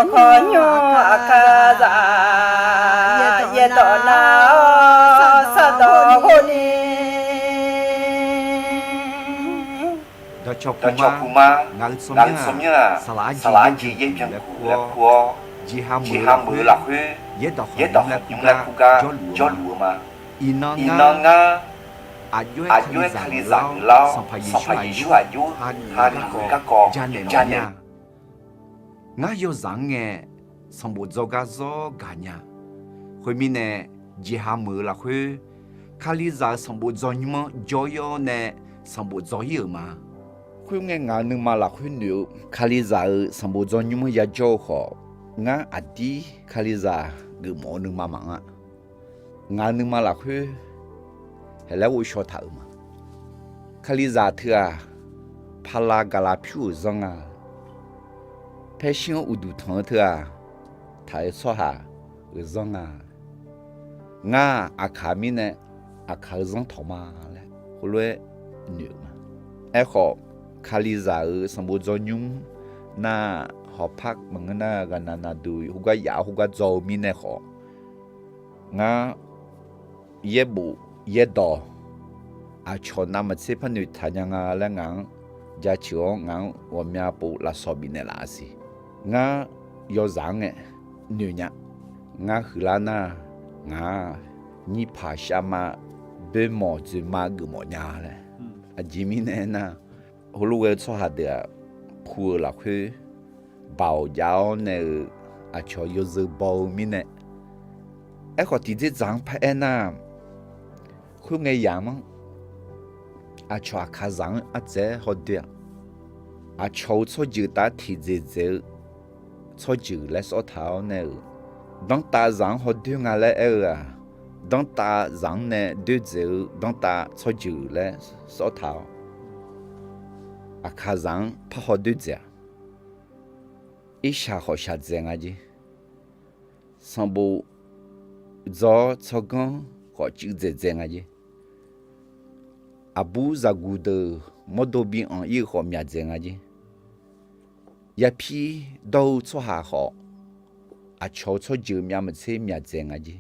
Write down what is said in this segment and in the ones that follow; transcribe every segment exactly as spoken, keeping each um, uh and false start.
Khawqnymr aqkaqzaq yaerdawq nav-awr sardawq hawr ni, dawqcawq puq ma, ngaq-euq tsawrmyanr-aq, saqlaq-aer jeq yaer byankuq laer kur-awr, jeqha meuq-eu lafkhoer yaerdawq khawqnymr laer kur gar jawrluf-eu ma. Iqnan ngar aqjox-aer Kalizaq geuflar-awr, Sanqpaq Yeqsur aqjox hageuf-eu garkawv janaeq mawf-ir-a. Ngar yawzaq-anr ngae, sanqbof dzaw gar zawr gaq nya. Khoermirnae, jeqha meuq-eu lafkhoer Kalizaq-euq sanqbof dzaw nymr-anr jawr-ir-awr nae sanqbof dzaw-ir-euq ma. Khoerngae, ngaq-euq nuima lafkhoer noeq-eu Kalizaq-euq sanqbof dzaw nymr-anr yajawr-eu khawf, ngar aqdir Kalizaq geufmawf-eu nuima maqanr-a. Ngaq-euq nuima lafkhoer haeq laer ghovshaw taq-euq ma. Kalizaq teu-aq, pala gaqla pyur-euq zanr nga. Paershuir-anr uqduq tanq-eu teu-aq, taq-eu tsawrhaq-euq zanr nga. Ngar-aq, aqkaq mirnae aqkaq-eu zanr tawq ma laer heulof-aer noeq-euq ma. Aerkhawf, Kalizaq-euq sanqbof dzaw nymr nar, hawpar maqngeur nar, ghaqnaq naqduq khoergar yaf-awr khoergar dzaw-eu mirnae khawf, ngar yaerbof yaerdawq aqcawq navmaqtser par noeqtaq nya nga laer ngaq-anr jaceuq-awr, ngaq-anr ghawqmya pov lafsawq bifnaeq laf-a siq. Ngar yawzaq-anr ngae noeq nya. Ngar huiqlar nar, ngaq-aq, nyirpaq shavma boermawq dzoeqma geufmawf nya laer. Aqjeq mirnae aernar, heulof ghae-eu tsawrhaq deuq-aq, pu-euq lafkhoer baoq jav-awr nae-euq aqcawq yawzeu baw-eu mirnae. Aerkhawf, tiqdzerdzaq-anr paraer nar, khoerngae yamq-anr aqcawq aqkaqzaq-anr ardzaeq-aer hawdoer-aq, aqcawq-euq tsawrjeuq taf-aer tiqdzaeq dzaeq-eu tsawrjeuq laer sawr taq-awr nae-euq, danrtav zaq-anr hawdoer nga laer aer-eu-aq, danrtav zaq-anr nae doerdzaeq-eu danrtav tsawrjeuq laer sawr taq-awr, aqkaqzaq-anr par hawdoer dzaeq-aq, irshaq khawf shaqdzaeq nga jer. Sanqbof dzaw-awr tsawrganr khawf cuiv dzaeqdzaeq nga jer. Aqbur zaqguq deuq mawrdo bi anq-ir-eu khawf myaq dzaeq nga jer. Yapir dawr-eu tsawrhaq khawf, aqcawq-eu tsawrjeuq myavmaqtser myaq dzaeq nga jer.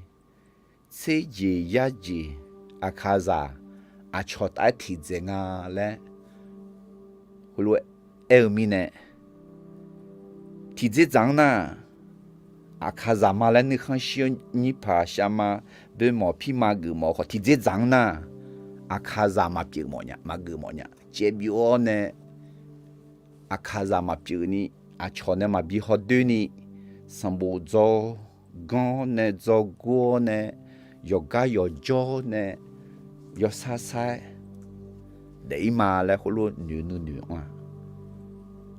Tserjeq yarjeq aqkaqzaq aqcawq taf-aer tiqdzaeq nga laer heulof-aer aer-eu mirnae, tiqdzerdzaq-anr nar, aqkaqzaq ma laer nuikhanr shir-awr nyirpaq shavma boermawq pirma geufmawf khawf, tiqdzerdzaq-anr nar, aqkaqzaq maqpyeuf mawf nya, maqgeuf mawf nya. Caevbyov-awr nae aqkaqzaq maqpyeuf ni, aqcawq nae maqbi hawdoer ni, sanqbof dzaw ganr-awr nae dzaw gur-awr nae yawqgar yawqjawr nae yawsar sar-aer daef-ir ma laer khoerlof noeq nuinoeq anr-a.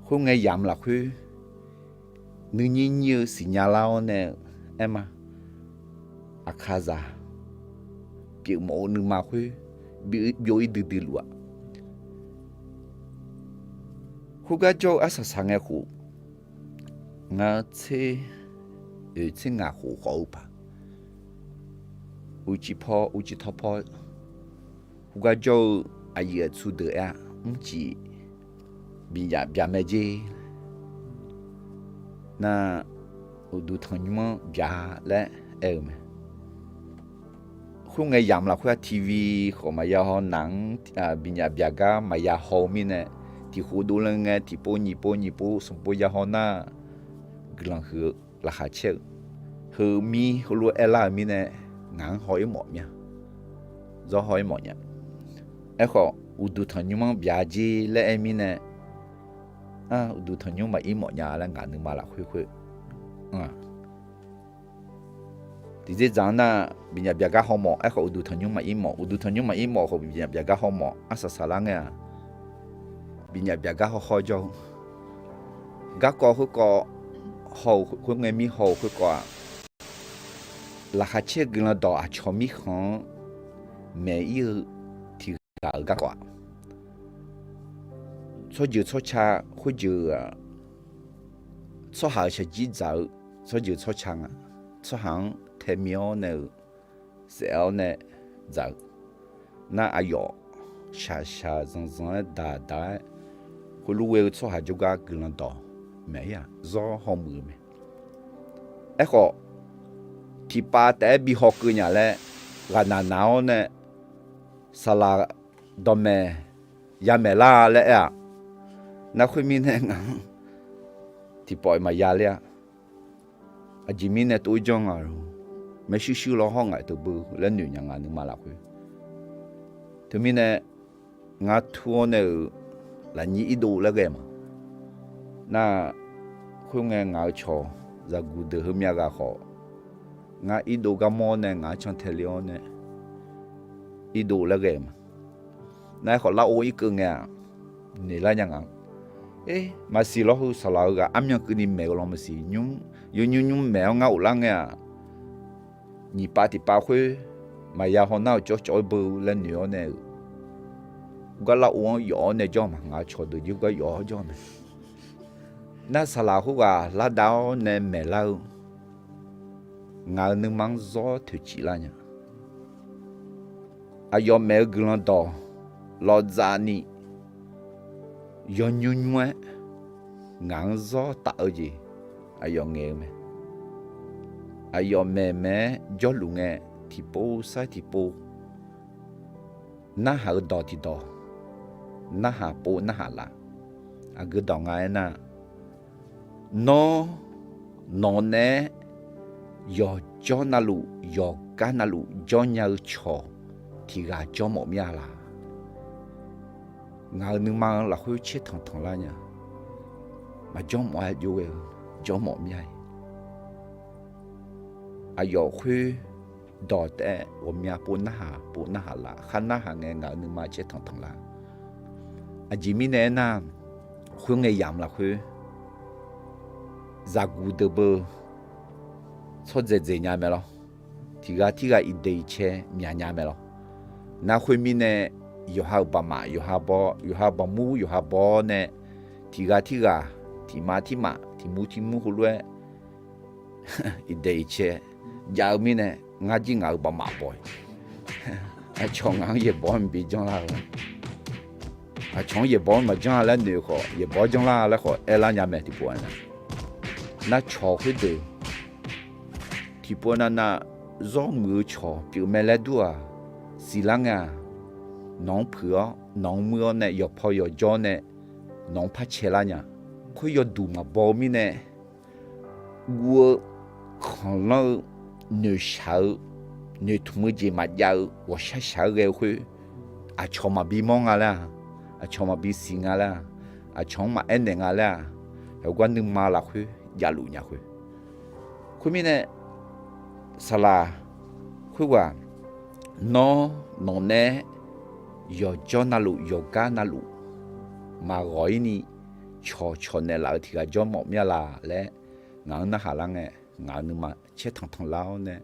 Khoerngae yamq lafkhoer nuinyir nyir-eu siqnya lar-awr nae-eu aer ma. Aqkaqzaq pyeufmawf-eu nuima khoer byov-ir duidui luf-aq. Khoergar jawr-eu arsaq saq ngae khof, ngar tser oeq tser ngaq khof khawf-eu paq, uqcif paw uqcif tawv paw khoergar jawr-eu aqyuif aqtsu deuq aer-a, mrcif binyaf byaq mae jer. Nar, uqduq tanqnymr-anr byaq laer aer-eu mae. Khoerngae yamq lafkhoer-a, TV khawf maqya haw, naq-anr binyaf byaq gar maqya haw-eu mirnae, tiq khof dovle ngae tiqpov nyiq pov nyiq pov smq pov ya haw nar, guiqlanq huiq-eu laqkhaq caer-eu, heu mir heulof-aer aerlar-euq mirnae, ngaq-anr haw-ir mawf mir-a. Zawr haw-ir mawf nya. Aerkhawf, uqduq tanqnymr-anr byaq jer laer aer mirnae, uqduq tanqnymr maqir mawf nya laer ngaq nuima lafkhoer khoer-a. Tiqdzerdzaq-anr nar, binyaf byaq gar haw mawf. Aerkhawf, uqduq tanqnymr maqir mawf. Uqduq tanqnymr maqir mawf khawf, binyaf byaq gar haw mawf. Arsaq saqlar ngae-aq, binyaf byaq gar haw haw jawr-eu garkawv khoerkawv haw-euq khoerngae mir haw-euq khoerkawv-aq, laqkhaq caer-eu guiqlanq dawq aqcawq mirkhanq-anr maeq-ir-eu tiq ghaq-euq garkawv-aq, tsawrjeuq tsawrca khoerjeuq-aq, tsawrhaq-euq shaqjir dzaq-eu tsawrjeuq tsawrca nga. Tsawrhaq-anr tae mi-awr nae-euq saef-awr nae dzaq-eu nar, aqyawf shaqshaq zanqzanq-aer daqdaq-aer, khoerlof ghae-eu tsawrhaq jawrgar guiqlanq dawq maeq-ir-aq, zawr hawmuiq-eu mae. Aerkhawf, tiqpav taef-aer bi hawkeuv nya laer ghaqnaq naq-awr nae, saqlaq dawqmaeq yamaeq lar laer aer-aq, nar khoermirnae ngaq-anr tiqpawf-iq maqya ler-a. Aqjeq mirnae tov-ir janr nga-eu maershuir shuir lawr hawr ngaq-iq teu beu laer noeq nya nga nuima lafkhoer. Teumirnae, ngar tur-awr nae-euq lafnyir irdov laer ghae ma. Nar, khoerngae ngaq-euq cawq zaqguq deuq heumyav ghaq khawf, ngar irdov gar mawr-awr nae ngaq-anr cantae le-awr nae irdov laer ghae ma. Nar, aerkhawf lar-or irkeuv ngae-aq, noeq lar nya nga. Maqsiq lawr heu saqlaq-eu ghaq armyan keuvni maeq-eu lan maqsiq nymr, yawnymr nymr maeq-awr ngar of lar ngae-aq, nyiq pav tiqpav khoer maqya haw nar-euq cawrcawv-aer beu laer noeq-awr nae-euq, gar lar-or-anr yawf-awr nae jawr ma. Ngaq-euq cawqdeuq jir gar yawf-awr jawr mae. Nar saqlaq khoerghaq lardav-awr nae maeq lar-eu ngaq-euq nuima-anr zawr toeqcif lar nya. Aqyawf maeq-eu guiqlanq dawq lawqdzaq ni yawnymr nymr-aer ngaq-anr zawr taf-eu jeq aqyawf ngaeq-eu mae. Aqyawf maeqmaeq-aer jawrluf ngae, tiqpov sar tiqpov narhaq-eu dawq tiqdawq, narhaq pov narhaq laf. Aqgeu dawq nga aernar, nawr nawq naeq-aer yawqjawr navluf yawqgar navluf jawr nya-eu cawq tiq ghaq jawr mawf mir-a laq? Ngaq-euq nuima-anr lafkhoer caer tanqtanq lar nya. Maqjawr mawf-a jov ghae-eu jawr mawf mir-a. Aqyawf khoer dawq taef-aer ghawqmya pov narhaq pov narhaq laf khar narhaq ngae ngaq-euq nuima caer tanqtanq lar. Aqjeq mirnae aernar, khoerngae yamq lafkhoer zaqguq deuq beu tsawrdzaeq dzaeq nya mae lawr. Tiq ghaq tirghaq iqdeq iqcae myaq nya mae lawr. Nar khoermirnae, yawqha-euq baqmaf yawqha baw, yawqha baqmur yawqha baw-awr nae, tiq ghaq tirghaq, tiq ma tirmaf, tiq mur tirmur heulof-aer iqdeq iqcae jav-eu mirnae, ngar jir ngaq-euq baqmaf baw-iq, aqcawq ngaq-anr yaeqbawq-anr maqbi janrlar-eu, aqcawq-anr yaeqbawq-anr maqjanr-a laer noeq khawf, yaeqbawq-anr janrlar laer khawf aerlar nya mae tiqpov-aer nar. Nar cawq khoerdeuq tiqpov navnav zawr muiq-eu cawq pyeuf mae laer dur-aq, siqlar ngae-aq, nawq-anr puiq-awr nawq-anr muir-awr nae yawqpaw yawqjawr nae nawq-anr par cae lar nya. Khoer yawduq maqbaw-eu mirnae, guv-eu khanqlanr-eu noeqshaq-eu noeqtmq-eu jeq maqjav-eu ghawqshar shaq-aer ghae-eu khoer, aqcawq maqbi mawr nga laer-aq, aqcawq maqbi siq nga laer-aq, aqcawq-anr maqaer naeq nga laer-aq, heugar nuima lafkhoer javluf nya khoer. Khoermirnae, saqlaq khoerghaq nawr nawq nae yawqjawr navluf yawqgar navluf maqghawq-ir ni cawq cawq naeqlaf-eu tiq ghaq jawr mawf mir-a laq laer ngaq-anr narhaq lar ngae, ngaq-euq nuima caer tanqtanq lar-awr nae,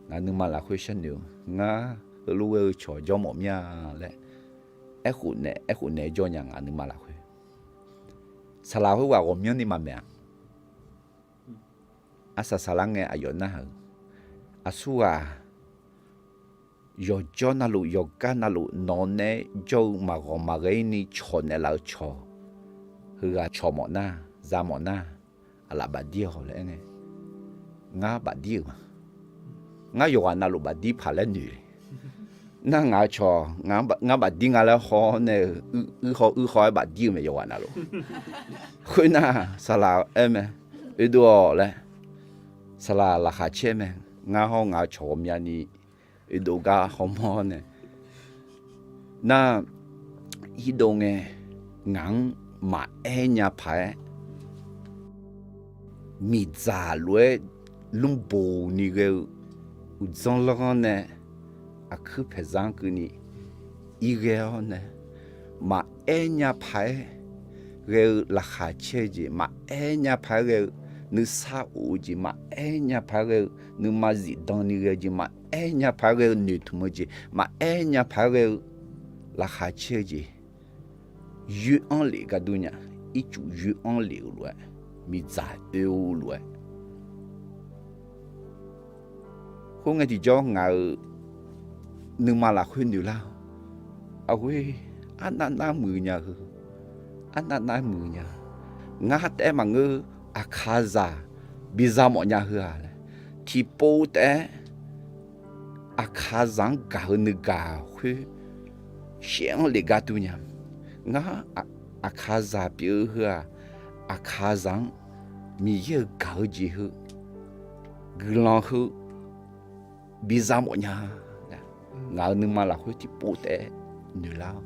ngaq-euq nuima lafkhoer sharnoeq-eu ngar heulof ghae-eu cawq jawr mawf mir-a laer aerkhof naeq aerkhof naeq-aer jawr nya ngaq-euq nuima lafkhoer. Saqlaq khoerghaq ghawqmyanrni maqmaeq-aq, arsaq saqlar ngae aqyawf narhaq-euq, aqsurghaq yawqjawr navluf yawqgar navluf nawq nae jawr-eu maqghawq maqghae-ir ni cawq naeqlaf-eu cawq heughaq cawq mawf nar, za mawf nar, aqlaf bafdir-awq laer aer ngae, ngar bafdir-euq ma. Ngar yawqghaq navluf bafdir paq laer noeq le. Nar ngaq-eu cawq ngar bafdir nga laer haw-awr nae-euq, uir haw uir haw-aer bafdir-eu mae yawqghaq navluf. Khoernar, saqlaq aer mae, oedov-awq laer, saqlaq laqkhaq caer mae. Ngar hawr ngaq-eu cawq ghawqmyani oedov gar hawmawr nae, nar, irdov ngae ngaq-anr maqaer nya paq-aer miqdzaq lof-aer lmrboq ni ghae-eu uqdzanr lanr-anr nae aqkuir paeqzar-anr keuvni irghae-awr nae, maqaer nya paq-aer ghae-eu laqkhaq caer-eu jeq, maqaer nya paq-aer ghae-eu nuisar of-eu jeq, maqaer nya paq-aer ghae-eu nuima zifdan ni ghae-eu jeq, maqaer nya paq-aer ghae-eu noeqtmq-eu jeq, maqaer nya paq-aer ghae-eu laqkhaq caer-eu jeq, yoer-anr lef gar dur nya. Ircuf yoer-anr lef-eu lof-aer, miqdzaq oe-eu lof-aer, khoerngae tiqjawr ngaq-euq nuima lafkhoer noeq lar-eu, aqghoer, arnav nar muiq nya heu, arnav nar muiq nya. Ngar taef-aer maqngeur, aqkaqzaq biza mawf nya heu-aq laer, tiqpov taef-aer aqkaqzaq-anr gaq-eu nuigaq khoer shaev-anr lef gar dur nya. Ngar aqkaqzaq pyeuf-eu heu-aq, aqkaqzaq-anr Miqyaer-euq gaq-eu jeq heu, guiqlanq heu biza mawf nya. Ngaq-euq nuima lafkhoer tiqpov taef-aer noeqlar-awq.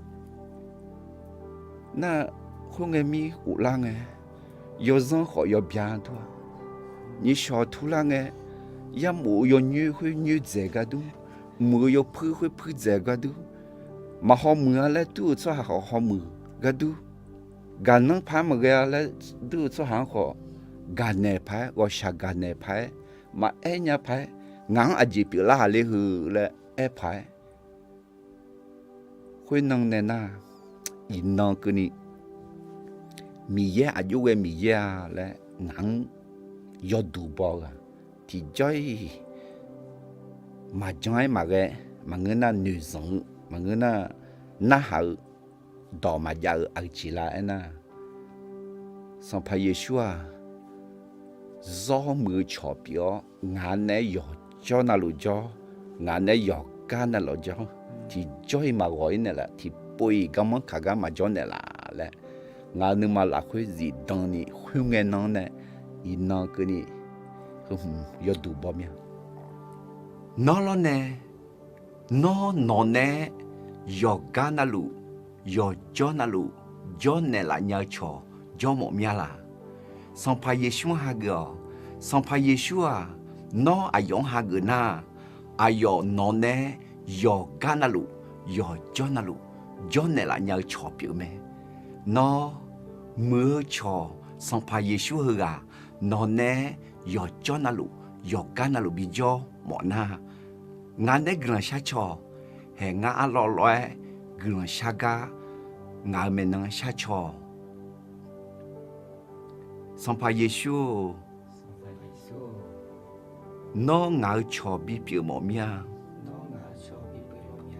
Nar, khoerngae mir ghoflar ngae, yawzanr khawf yawbya dur-a. Nyiqshawq turlar ngae, yarmof-eu yawnyoer khoer nyoer dzaeq gar dur, muiq-eu yawpuir khoer puir dzaeq gar dur, maqhaw muiq-a laer dur-eu tsawrhaq khawf haw muiq gar dur, gaqnanr paq-aer maqghae-a laer dur-eu tsawrhaq-anr khawf, gaqnaeq paq-aer, ghawqshaq gaqnaeq paq-aer, maqaer nya paq-aer, ngaq-anr aqjeq pyeuflar haq le heu laer aer paq-aer, khoernan nae nar, iqnan keuvni Miqyaer aqjox ghae Miqyaer-a laer ngaq-anr yawduq baw-eu-aq, tiqjawr-iq maqjan-aer maqghae, maqngeur nar noeqzanq-eu, maqngeur nar narhaq-eu, dawq maqjav-eu aqjeq la aernar, Sanqpaq Yeqsur-aq, zawr muiq-eu cawq pyeuf-awr, ngaq naeq-aer yawqjawr navluf jawr, ngaq naeq-aer yawqgar navluf jawr, tiqjawr-iq maqghawq-ir naeqlaf, tiqpov-iq garmanr kaq gar maqjawr naeqlaf laer, ngaq-euq nuima lafkhoer zifdan ni khoerngae nan-anr nae, iqnan keuvni heu hmq yawduq baw mir-a. Nawr lawrnae, nawr nawq naeq-aer yawqgar navluf, yawqjawr navluf jawrnaeq laf nya-eu cawq jawr mawf mir-a laq? Sanqpaq Yeqsur-anr hageuf-awq. Sanqpaq Yeqsur-aq, nawr aqyawf-anr hageuf nar, aqyawf nawq naeq-aer yawqgar navluf, yawqjawr navluf jawrnaeq laf nya-eu cawq pyeuf mae. Nawr muiq-eu cawq Sanqpaq Yeqsur heughaq nawq naeq-aer yawqjawr navluf, yawqgar navluf bijawr mawf nar, ngaq naeq-aer guiqlanq shar cawq, haeq ngar arlawv lawv-aer guiqlanq shar gar ngaq-euq maeqnan shar cawq. Sanqpaq Yeqsur-or, nawr ngaq-euq cawq bipyeuf mawf mir-a.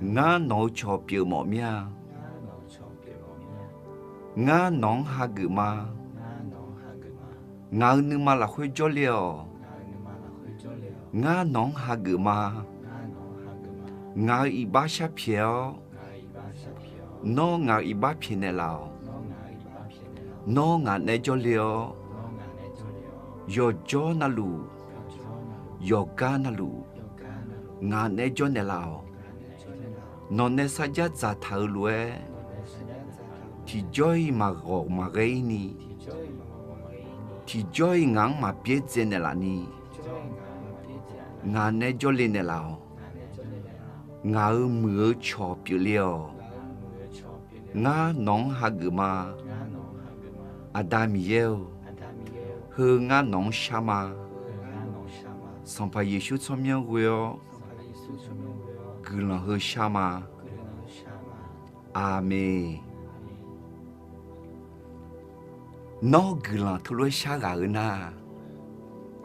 Ngar nawq-eu cawq pyeuf mawf mir-a. Ngar nawq-anr hageuf ma. Ngaq-euq nuima lafkhoer jawrle-awq. Ngar nawq-anr hageuf ma. Ngaq-euq iqbax sharpyaeq-awr, nawr ngaq-euq iqbax pyaeqnaeq laf-awq. Nawr ngaq naeq-aer jawrle-awr, yawqjawr navluf, yawqgar navluf, ngaq naeq-aer jawrnaeq laf-awq. Nawq nae sarjax dzaqtaq-euq lof-aer, tiqjawr-iq maqghawq maqghae-ir ni, tiqjawr-iq ngaq-anr maqbyaer dzaenaeq laf ni, ngaq naeq-aer jawrle naeqlaf-awq. Ngaq-euq muiq-eu cawq pyeufle-awq. Ngar nawq-anr hageuf ma. Aqda Miqyaer-or, heu ngar nawq-anr shar ma. Sanqpaq Yeqsur tsawrmyanr ghoe-awr guiqlanq heu shar ma. Aqmeq. Nawr guiqlanq teulof-aer shar ghaq-eu nar,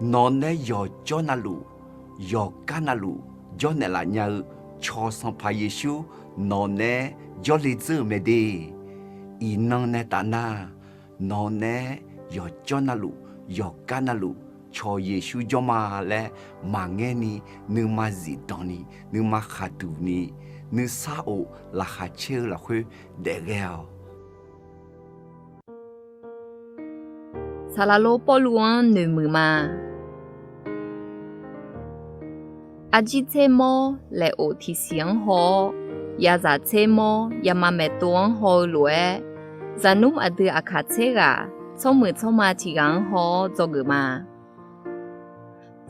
nawq nae yawqjawr navluf, yawqgar navluf jawrnaeq laf nya-eu cawq Sanqpaq Yeqsur nawq nae-aer jawrle dzeur-euq mae de. Iqnan nae tafnar, nawq nae-aer yawqjawr navluf, yawqgar navluf cawq Yeqsur jawr ma laer maqngaer ni, nuima zifdan ni, nuima khaqduq ni, nuisar of laqkhaq caer-eu lafkhoer daefghae-awq. Saqlaqlor Pawrluv-anr noeqmuiq ma. Arjir tser mawr laeq of tiqsiq-anr haw-awr, yazaq tser mawr yama maeqtov-anr haw-eu lof-aer, zaqnmr aqdui aqkaq tser ghaq tsawrmuiq tsawrma tiq ghaq-anr haw-awr dzawgeuf ma.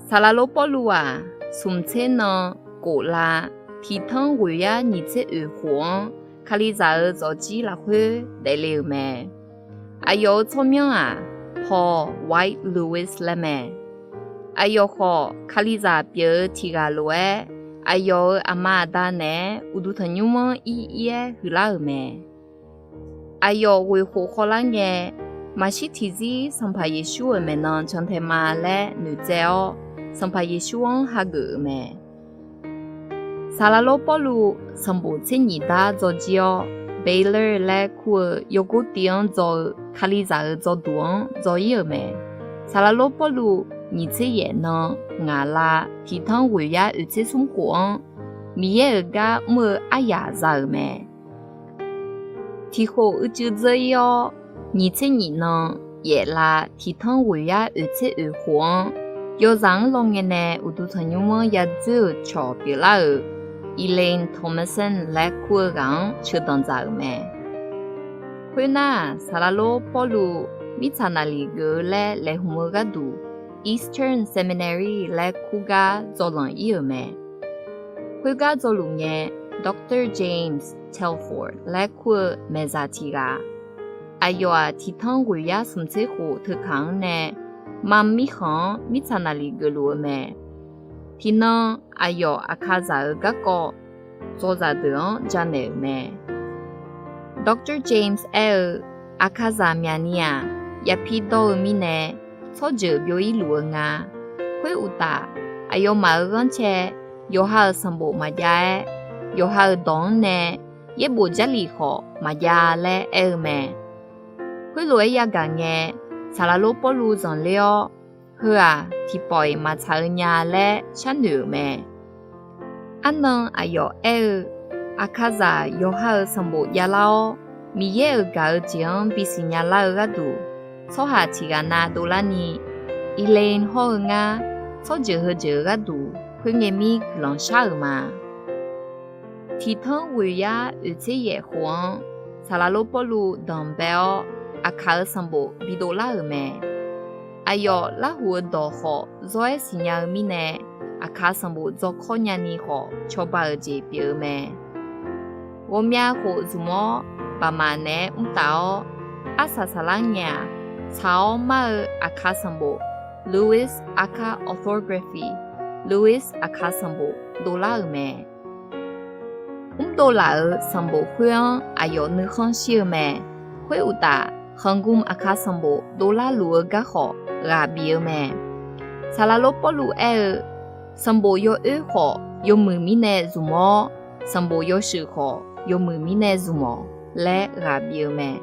Saqlaqlor Pawrluv-aq, smq tser nan, kof la, tiq tanr ghoeq yar nyiq tser oeq khof-anr, Kalizaq-euq dzawqjir lafkhoer daefle-euq mae. Aqyawf-euq tsawrmyanr-aq, Paul White Lewis laer mae. Aqyawf khawf, Kalizaq pyeuf-eu tiq ghaq lof-aer, aqyawf-euq aqma aqda naeq-aer uqduq tanqnymr-anr ir ir-aer huiqlar-euq mae. Aqyawf ghoeq khof khawvlar ngae, maqshir tiqzir Sanqpaq Yeqsur-euq maeqnan cantae ma laer noeqtsaev-awr, Sanqpaq Yeqsur-anr hageuf-euq mae. Saqlaqlor Pawrluv sanqbof tser nyiq dar dzawjir-awr, Baylor laer kur-eu yawgor tiv-anr dzaw-eu Kalizaq-euq dzawduq-anr dzaw ir-euq mae. Saqlaqlor Pawrluv nyiq tser yaef nan ngaq la tiq tanr ghoeq yar oeq tser smr khof-anr, Miqyaer-euq gar mr-eu aryaq za-euq mae. Tiq khof uicuiv dzeur ir-awr, nyiq tser nyif nan yaef la tiq tanr ghoeq yar oeq tser oeq khof-anr, yawzaq-anr lawngae nae uqduq tanqnymr-anr yadzoer-euq cawq pyeuflar-euq Elaine Thomason laer kur-eu ghaq-anr sheuqdanq dzaq-euq mae. Khoernar-aq, saqlaq lor Pawrluv mirtsaq naqliq geuf-eu laer laeqhmq-eu gharduq Eastern Seminary laer kur gar dzawlanq ir-euq mae. Khoergar dzawluf ngae, Doctor James Telford laer kur-eu maeqzaq tiq ghaq, aqyawf-aq tiq tanr ghoeq yar smq tser khof teukaq-anr nae Mam mirkhanq-anr mirtsaq naqliq geufluf-eu mae. Tiqnan aqyawf Aqkaqzaq-euq garkawv dzawzaq deuq-anr jamaeq-euq mae. Doctor James aer-eu, Aqkaqzaq myaqni-aq, yapir dawr-eu mirnae, tsawrjeuq byov ir luf-eu nga. Khoeruqtaf, aqyawfmaf-euq ghanrcae yawqha-euq sanqbof maqjav-aer, yawqha-euq dawq-anr nae yaerbof Jarlif khawf maqjav laer aer-eu mae. Khoerlof-aer yagaq ngae, saqlaq lor Pawrluv zanqler-awr, heu-aq tiqpawf-iq maqtsaq-eu nya laer sharnoeq-euq mae. Arnan aqyawf aer-eu, Aqkaqzaq yawqha-euq sanqbof javlar-awr, Miqyaer-euq gaq-eu jeq-anr bisiqnya lar-eu gharduq, tsawrhaq tiq ghaq na dovlarni, Elaine hawr-eu ngar, tsawrjeuq heu jeuq-eu gharduq khoerngae mir guiqlanq shar-euq ma. Tiq tanr ghoeq yar oeq tser yaef khof-anr, saqlaq lor Pawrluv danqbae-awr, Aqkaq-euq sanqbof bidov lar-euq mae. Aqyawf larhuq-eu dawq khawf zawr-aer siqnya-eu mirnae, Aqkaq sanqbof dzawrkawr nyani khawf cawba-euq jeq pyeuf-eu mae. Ghawqmya khof zmq-awr, baqmaq naeq-aer mrtaf-awr, arsaq saqlar ngae-aq, tsaq-awr mar-eu Aqkaq sanqbof Lewis Akha Orthography, Lewis Aqkaq sanqbof dovlar-euq mae. Mrdov laf-euq sanqbof khoer-anr aqyawf nuikhanr shir-eu mae. Khoeruqtaf, khanqgmq Aqkaq sanqbof dovlar luf-eu garkhawf ghaq bif-eu mae. Saqlaq lor Pawrluv aer-eu, sanqbof yawoer khawf yawmuiq mirnae zmq-awr, sanqbof yawshuif khawf yawmuiq mirnae zmq-awq laer ghaq bif-eu mae.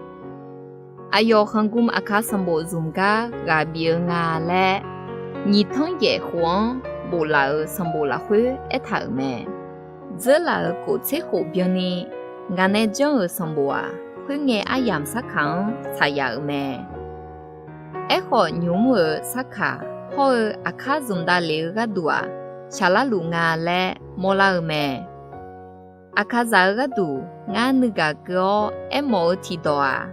Aqyawf khanqgmq Aqkaq sanqbof zmq gar ghaq bif-eu nga laer, nyiq tanr yaef khof-anr boflaf-euq sanqbof lafkhoer aertaq-euq mae. Dzeurlaf-euq kof tser khof byanni ngaq nae janr-euq sanqbof-aq, khoerngae aryamq sarkaq-anr tsaqyaf-euq mae. Aerkhawf, nymq mr-euq sarkaq hawr-eu aqkar zmq davlef-eu gharduq-aq, shaqlar luf nga laer mawrlar-eu mae. Aqkaqzaq-eu gharduq ngar nuigaq keuv-awr aermawf-eu tiqdawq-aq,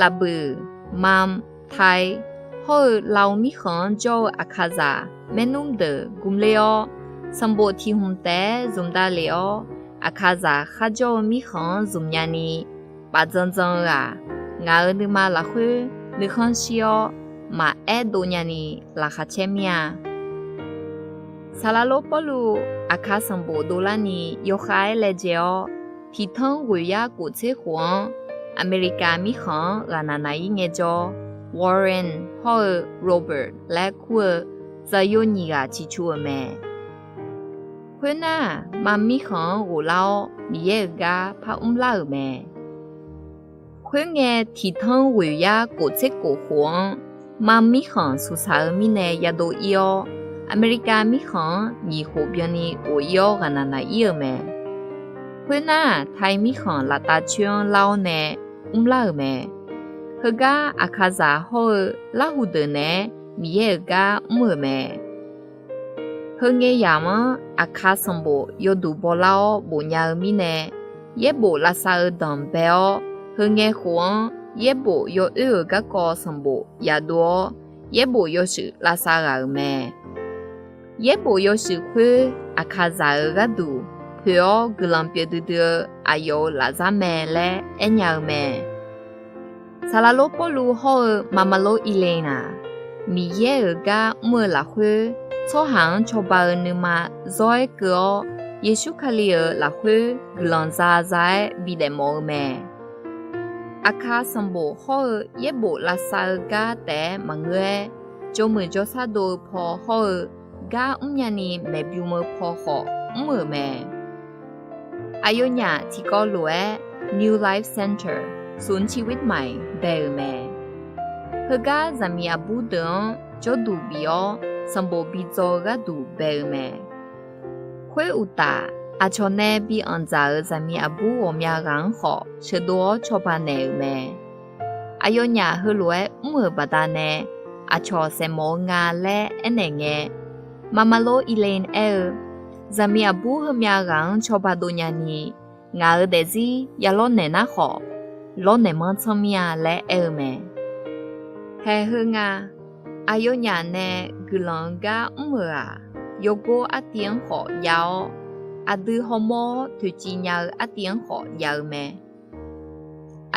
Lafbuiq, Mam, Tai, hawr-eu Lao mirkhanq-anr jawr-eu Aqkaqzaq maernmr deuq gmler-awr, sanqbof tiq hmq taef-aer zmq davlef-awr, Aqkaqzaq kharjawr-eu mirkhanq-anr zmq nyani, bafdzan dzan-eu-aq, ngaq-euq nuima lafkhoer nuikhanr shir-awr, maqaer dov nyani laqkhaq caer mir-a. Saqlaq lor Pawrluv Aqkaq sanqbof dovlarni yawkhav-aer laejae-awr, tiq tanr ghoeq yar kof tser khof-anr Aqmeqlikav mirkhanq-anr ghaqnaq naq-ir ngaejawr, Warren hawr-eu Robert laer kur-eu zaqyo nyiq ghaq ciqcu-euq mae. Khoernar, Mam mirkhanq-anr ghoflar-awr, Miqyaer-euq gar par mrlar-euq mae. Khoerngae, tiq tanr ghoeq yar kof tser kof khof-anr, Mam mirkhanq suqsaq-eu mirnae yadov ir-awr, Aqmeqlikav mirkhanq-anr nyiq khof byanni ghof ir-awr ghaqnaq naq-ir-euq mae. Khoernar, Tai mirkhanq laftav coer-anr lar-awr nae mrlar-euq mae. Heugar Aqkaqzaq hawr-eu larhu deuq naeq-aer Miqyaer-euq gar mr-euq mae. Heungae yamq-anr Aqkaq sanqbof yawduq bawlar-awr bofnya-eu mirnae, yaerbof lavsav-eu danqbae-awr, heungae khof-anr yaerbof yawoer-euq garkawv sanqbof yadov-awr, yaerbof yawshuif lavsav ghaq-euq mae. Yaerbof yawshuif khoer Aqkaqzaq-euq gharduq poeq-awr guiqlanq pyeuf duidui-eu aqyawf-euq lafzar mae laer aernya-eu mae. Saqlaq lor Pawrluv hawr-eu Maqmaqlor Elaine-aq, Miqyaer-euq gar mr-eu lafkhoer, tsawrhaq-anr cawba-eu nuima zawr-aer keuv-awr, Yeqsur Kali-euq lafkhoer guiqlanq za za-aer bidaef mawf-eu mae. Aqkaq sanqbof hawr-eu yaerbof lavsav-eu gar taef-aer maqngeur-aer, jawmuiq jawrsar dov-eu paw hawr-eu gar mrnya ni maeqbym-eu paw khawf mr-euq mae. Aqyawfnyaf tiqkawv lof-aer New Life Center, ศูนย์ชีวิตใหม่ dae-euq mae. Heugar zaqmiq aqbur deuq-anr jawrduq bif-awr, sanqbof bi dzaw-eu gharduq bae-eu mae. Khoeruqtaf, aqcawq nae bi anqdzaq-euq zaqmiq aqbur ghawqmya ghaq-anr khawf sheuqdov-awr cawba naeq-euq mae. Aqyawfnyaf heulof-aer mr-euq baqdanae aqcawq saeqmawf-eu nga laer aernaeq ngae, Mamalo Elaine aer-eu, zaqmiq aqbur heumyav ghaq-anr cawba dov nyani, ngaq-euq daefzir ya lawrnaeq nar khawf, lawrnaeq manr tsanr mir-a laer aer-eu mae. Haeq heu nga, aqyawfnyaf nae guiqlanq-eu gar mr-euq-aq, yawgor artiv-anr khawf jav-awr, aqdui hawmawr-awr toeqciv nya-eu artiv-anr khawf jav-eu mae.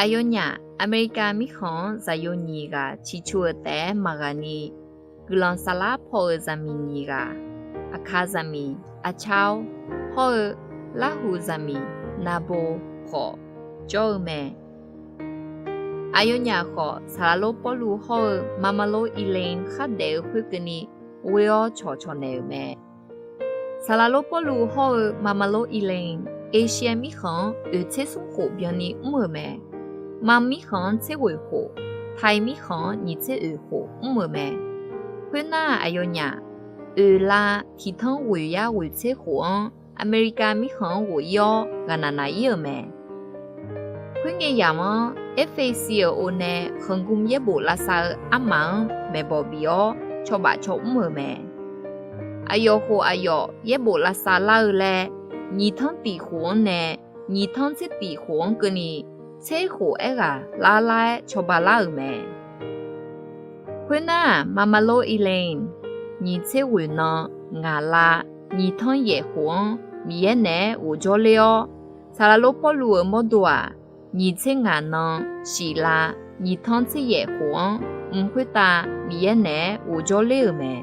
Aqyawfnyaf Aqmeqlikav mirkhanq-anr zaqyo nyiq ghaq ciqcu-eu taef-aer maqghaq ni, guiqlanq saflar paw-eu zaqmiq nyiq ghaq, Aqkaq zaqmiq Aqcar-awr hawr-eu Larhuq zaqmiq Nabo khawf jawr-eu mae. Aqyawfnyaf khawf, Saqlaqlor Pawrluv hawr-eu Mamalo Elaine khardaef-eu khoerkeuvni ghoe-awr cawqcawq naeq-euq mae. Saqlaqlor Pawrluv hawr-eu Mamalo Elaine, Asia mirkhanq-anr oeq tser smr khof byanni mr-euq mae. Mam mirkhanq-anr tser ghoeq khof, Taiq mirkhanq-anr nyiq tser oeq khof mr-euq mae. Khoernar, aqyawfnyaf oeq la tiq tanr ghoeq yar ghoeq tser khof-anr, Aqmeqlikav mirkhanq-anr ghof ir-awr ghaqnaq naq ir-euq mae. Khoerngae yamq-anr, Erfesi-euq o nae khanqgm yaerbof lavsav-eu armaf-anr maeqbawq bif-awr cawbaf caw mr-euq mae. Aqyawf khof aqyawf yaerbof lavsav lar-eu laer, nyiq tanr tiq khof-anr nae nyiq tanr tser tiq khof-anr keuvni, tser khof aerghaq lar lar-aer cawba lar-euq mae. Khoernar-aq, Mamalo Elaine nyiq tser ghoeq nan ngaq la nyiq tanr yaef khof-anr Miqyaer naeq-aer ghof jawrler-awr, Saqlaqlor Pawrluv-euq mawrdo-aq, nyiq tser ngaq nan shiq la nyiq tanr tser yaef khof-anr mq khoertav Miqyaer naeq-aer ghof jawrler-euq mae.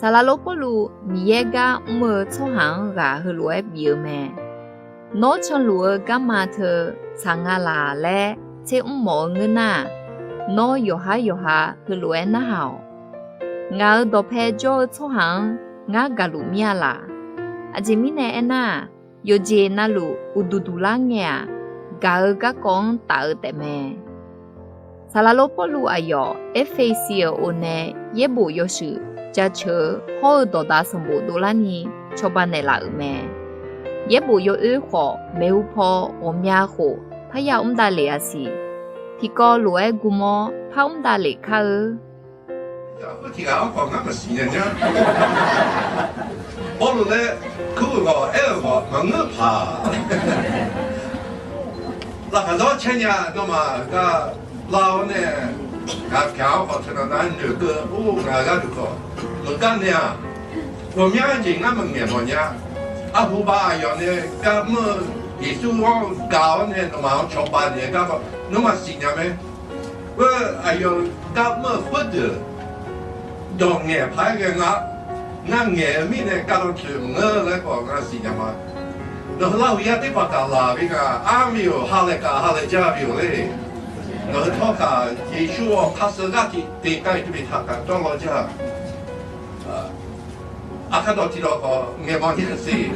Saqlaqlor Pawrluv Miqyaer gar mr-eu tsawrhaq-anr ghaq heulof-aer bif-eu mae. Nawr canluf-eu garma teu tsaq nga laq laer tser mr mawf-eu ngeur nar-aq, nawr yawqhar yawqha heulof-aer narhaq-awq. Ngaq-euq dawqpae jawr-eu tsawrhaq-anr ngar gaqluf mir-a laq. Aqjeq mirnae aernar-aq, yawqjeq navluf uqduq duq lar ngae-aq, gaq-eu garkawv-anr taf-eu taefmae. Saqlaqlor Pawrluv aqyawf Erfesi-euq o nae yaerbof yawshuif jaceuq-eu hawr-eu dawqdaq sanqbof dovlarni cawba naeqlaf-euq mae. Yaerbof yawoer khawf, maeqhu paw ghawqmya khof parya mr davlef-a siq. Tiqkawv lof-aer gm-awr par mr davlef kar-eu. Tiqghaq-anr khawf ngar maqsiq nya nya. Pawrluv laer kur-euq ghawq aer-euq ghawq maqngeur paq. Laqkhaq zawr caer nya, nawmaf gar lar-awr nae, ngaq pyaq-awr khawf teunav nar noeqkeuv-or, ngaq gharduq khawf meuq gar nae-aq, ghawqmya jeq ngar maqngaeq mawf nya. Arhu bav aqyawf nae gar mr-eu Yeqsur-anr gaq-awr nae nawmaf-anr cawba naeq-eu gar khawf nawmaf siqnya mae. Khoer aqyawf gar mr-eu khoerdeuq dawq ngaeq paq-aer ghae nga. Ngar ngaeq-eu mirnae kavlanq tsoeq maqngeur laer khawf ngar siqnya ma. Nawq-eu larhuiq yar terbaq taf laf bi nga, armiq-or, ha laeq kaf ha laeq jar bi-or le. Nawq-eu tawr kaq Yeqsur-awq, khar sheu gar tiq teq kar-iq teubi taq kaq dawr law jar. Aqkar dawq tiq dawq khawf ngaeq mawf nya siq.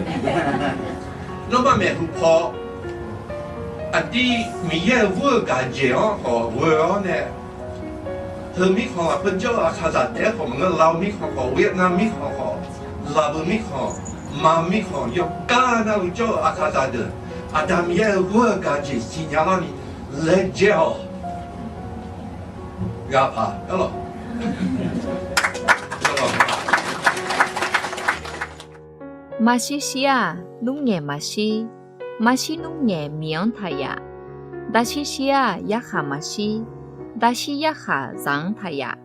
Nawmaf maeqhu paw aqdir Miqyaer-euq gur-eu gaq jeq-anr khawf ghoe-awr nae, heu mirkhanq lafkhoer jawr-eu Aqkaqzaq taef-aer khawf maqngeur, Lao mirkhanq khawf, Vietnam mirkhanq khawf, Laqbeu mirkhanq, Mam mirkhanq, yawkar navluf jawr-eu Aqkaqzaq deuq, Aqda Miqyaer-euq gur-eu gaq jeq siqnya larni laejae-awq. Ghaq paq-a lawq. Maqshir shir-aq, nmr ngaeq maqshir. Maqshir nmr ngaeq miq-anr taq yaf. Daqshir shir-aq, yarkhaq maqshir. Daqshir yarkhaq zaq-anr taq yaf.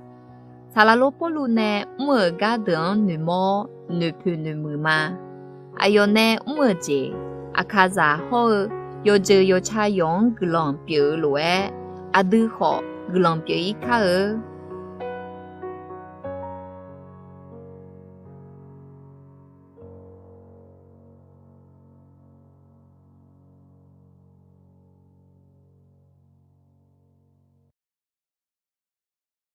Saqlaqlor Pawrluv nae mr-euq gar deuq-anr noeqmawr-awr, noeqpoeq noeqmuiq ma. Aqyawf nae mr-euq jeq, Aqkaqzaq hawr-eu yawqjeuq yawqtsa yawq-anr guiqlanq pyeuf-eu lof-aer, aqdui khawf guiqlanq pyeuf-ir kar-eu.